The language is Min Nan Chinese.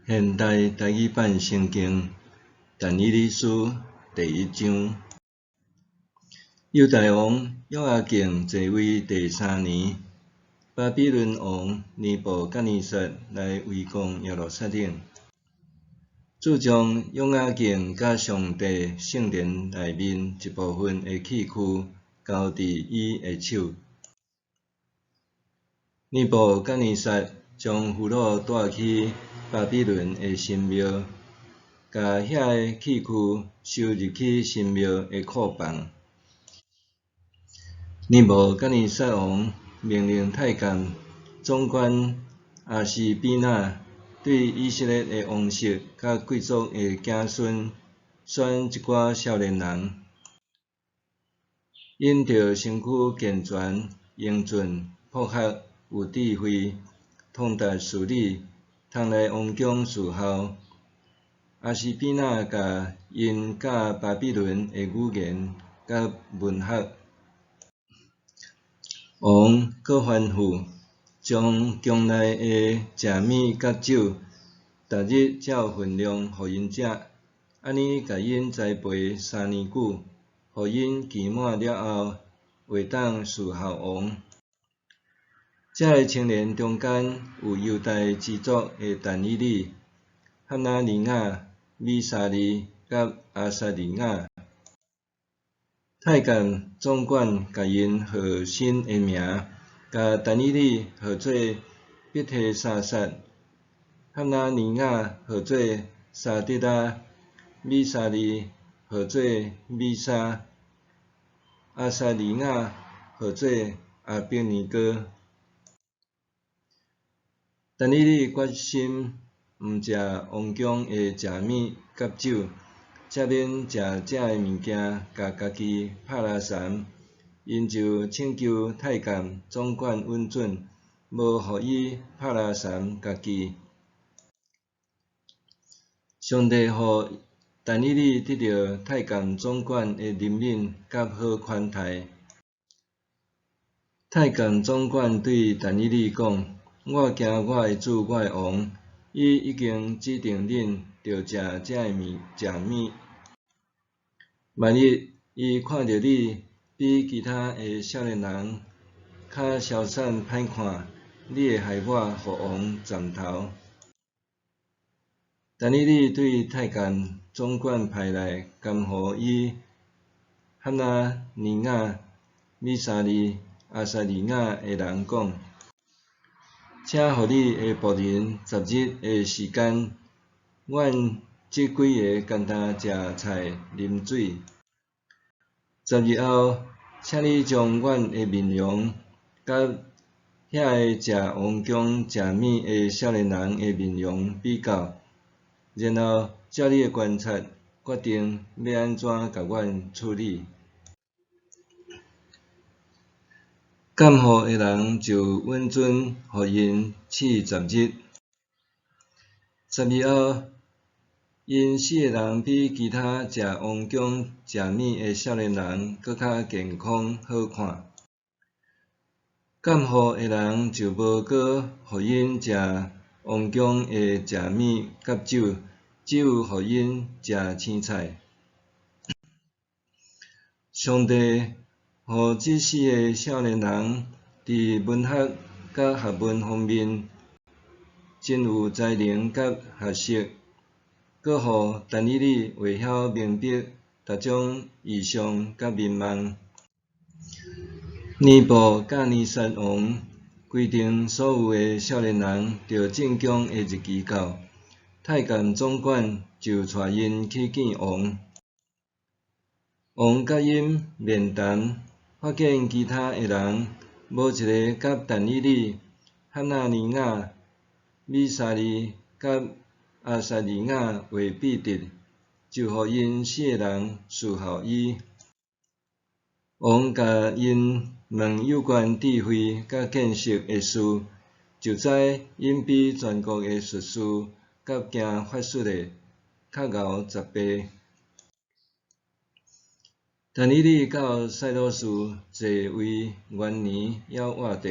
现代台语版圣经但以理书第一章。犹大王约雅敬在位第三年，巴比伦王尼布甲尼撒来围攻耶路撒冷，主将约雅敬佮上帝圣殿内面一部分的器具交佇伊的手。尼布甲尼撒将俘虏带去巴比伦的神庙，共遐个器具收入去神庙的库房。尼布甲尼撒王命令太监总管阿斯比纳对以色列的王室佮贵族的子孙选一寡少年人，𪜶著身躯健全、英俊、博学、有智慧、通达事理，通来王宫侍候。阿斯比纳共𪜶教巴比伦的语言佮文学。王阁吩咐，将宫内的食物佮酒，逐日照份量予𪜶食，按呢共𪜶栽培3年久，予𪜶期满了后，会当侍候王。这个青年中间有犹大支族的但以理、哈拿尼雅、米沙利佮亚撒利雅。太监总管共𪜶号新的名，共但以理号做伯提沙撒，哈拿尼雅号做沙得拉，米沙利号做米沙，亚撒利雅号做亚伯尼歌。但以理决心毋食王宫的食物佮酒，才免食这个物件，共家己拍拉毳。𪜶就请求太监总管允准，无予伊拍拉毳家己。上帝予但以理得著太监总管的怜悯佮好款待。太监总管对但以理讲：我惊我的主我的王，伊已经指定恁著食这个物食物。万一伊看著你比其他的少年人较消散歹看，你会害我予王斩头。但以理对太监总管派来监护伊哈拿尼雅、米沙利、亚撒利雅的人讲：请予你的仆人十日的时间，阮这几个干焦食菜啉水。十日后，请你将阮的面容佮遐个食王宫食物的少年人的面容比较，然后照你的观察决定欲按怎共阮处理。监护的人就允准予𪜶试十日。十日后，𪜶四个人比其他食王宫食物的少年人阁较健康好看。监护的人就无阁予𪜶食王宫的食物佮酒，只有予𪜶食青菜。上帝予这四个少年人伫文学佮学问方面真有才能佮学识，阁予但以理会晓明白逐种异象佮眠梦。尼布甲尼撒王规定所有的少年人著进宫的日期到，太监总管就带𪜶去见王。王佮𪜶面谈，发现其他的人无一个佮但以理、哈拿尼雅、米沙利佮亚撒利雅话比得，就予𪜶四个人侍候伊。王共𪜶问有关智慧佮见识的事，就知𪜶比全国的术士佮行法术的较𠢕10倍。但以理到塞鲁士在位元年犹活著。